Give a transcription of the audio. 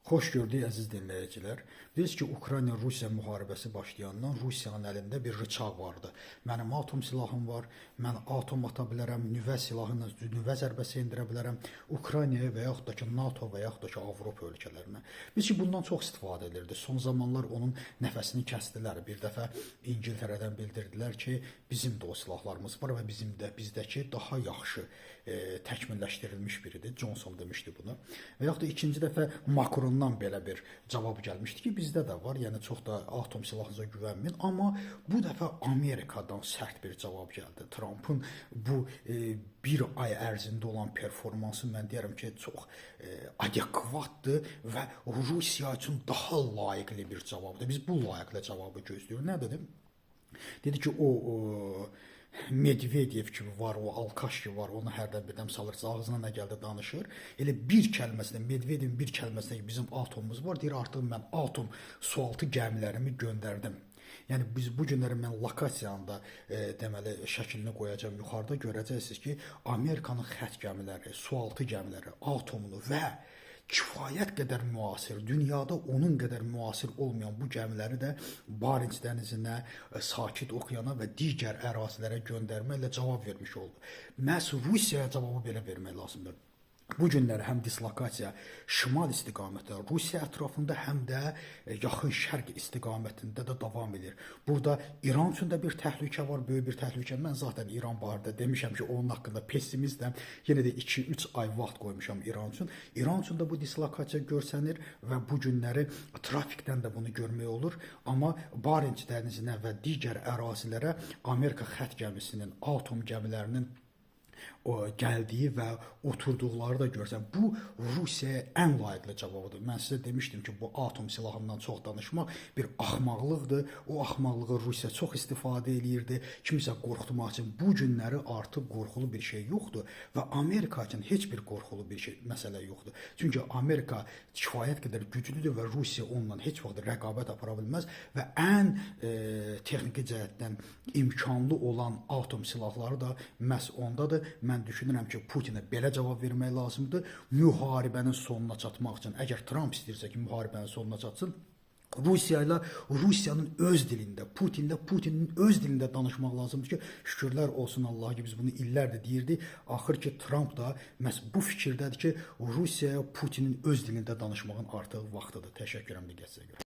Xoş gördük əziz dinləyicilər. Bilirsiniz ki, Ukrayna-Rusiya müharibəsi başlayandan Rusiyanın əlində bir rıçaq vardı. Mənim atom silahım var, mən atom ata bilərəm, nüvə silahı ilə nüvə zərbəsi endirə bilərəm Ukraynaya və yaxud da ki NATO və yaxud da ki Avropa ölkələrinə. Biz ki bundan çox istifadə edirdi. Son zamanlar onun nəfəsini kəsdilər. Bir dəfə İngiltərədən bildirdilər ki, bizim də o silahlarımız var və bizim də bizdəki daha yaxşı təkmilləşdirilmiş biridir. Johnson demişdi bunu. Və yaxud da ikinci dəfə Macrondan belə bir cavab gəlmişdi ki, bizdə də var. Yəni çox da atom silahınıza güvənməyin. Amma bu dəfə Amerikadan sərt bir cavab gəldi. Trumpın bu bir ay ərzində olan performansı mən deyərəm ki, çox adekvatdır və Rusiya üçün daha layiqli bir cavabdır. Biz bu layiqli cavabı gözləyirik. Nə dedim? Dedi ki, o Medvedev kimi var, o alkaş ki var, onu hərdən birdən salırsa, ağzına nə gəldi danışır. Elə bir kəlməsinə, Medvedevin bir kəlməsinə ki, bizim atomumuz var, deyir artıq mən atom sualtı gəmilərimi göndərdim. Yəni biz bu günləri mən lokasiyanı da deməli şəklini qoyacağam yuxarıda, görəcəksiniz ki, Amerikanın xətt gəmiləri, sualtı gəmiləri, atomunu və kifayət qədər müasir, dünyada onun qədər müasir olmayan bu gəmiləri də Barents dənizinə, Sakit okeana və digər ərazilərə göndərməklə cavab vermiş oldu. Məhz Rusiyaya cavabı belə vermək lazımdır. Bu günlər həm dislokasiya şimal istiqamətdə Rusiya ətrafında, həm də yaxın şərq istiqamətində də davam edir. Burada İran üçün də bir təhlükə var, böyük bir təhlükə. Mən zaten İran barədə demişəm ki, onun haqqında pessimistəm. Yenə də 2-3 ay vaxt qoymuşam İran üçün. İran üçün də bu dislokasiya görsənir və bu günləri trafikdən də bunu görmək olur. Amma Barents dənizinə və digər ərazilərə Amerika xətt gəmisinin, atom gəmilərinin o gəldiyi və oturduqları da görsən, bu Rusiyaya ən layiqli cavabıdır. Mən sizə demişdim ki, bu atom silahından çox danışmaq bir axmaqlıqdır. O axmaqlığı Rusiya çox istifadə eləyirdi. Kimisə qorxutmaq üçün. Bu günləri artıq qorxulu bir şey yoxdur və Amerika üçün heç bir qorxulu bir şey məsələ yoxdur. Çünki Amerika kifayət qədər güclüdür və Rusiya onunla heç vaxt rəqabət apara bilməz və ən texniki cəhətdən imkanlı olan atom silahları da məhz ondadır. Mən düşünürəm ki, Putinə belə cavab vermək lazımdır. Müharibənin sonuna çatmaq üçün, əgər Tramp istəyirsə ki, müharibənin sonuna çatsın, Rusiya ilə Rusiyanın öz dilində, Putinlə Putinin öz dilində danışmaq lazımdır ki, şükürlər olsun Allaha ki, biz bunu illərdir deyirdik. Axır ki, Tramp da məhz bu fikirdədir ki, Rusiyaya Putinin öz dilində danışmağın artıq vaxtıdır. Təşəkkürəm diqqətinizə görə.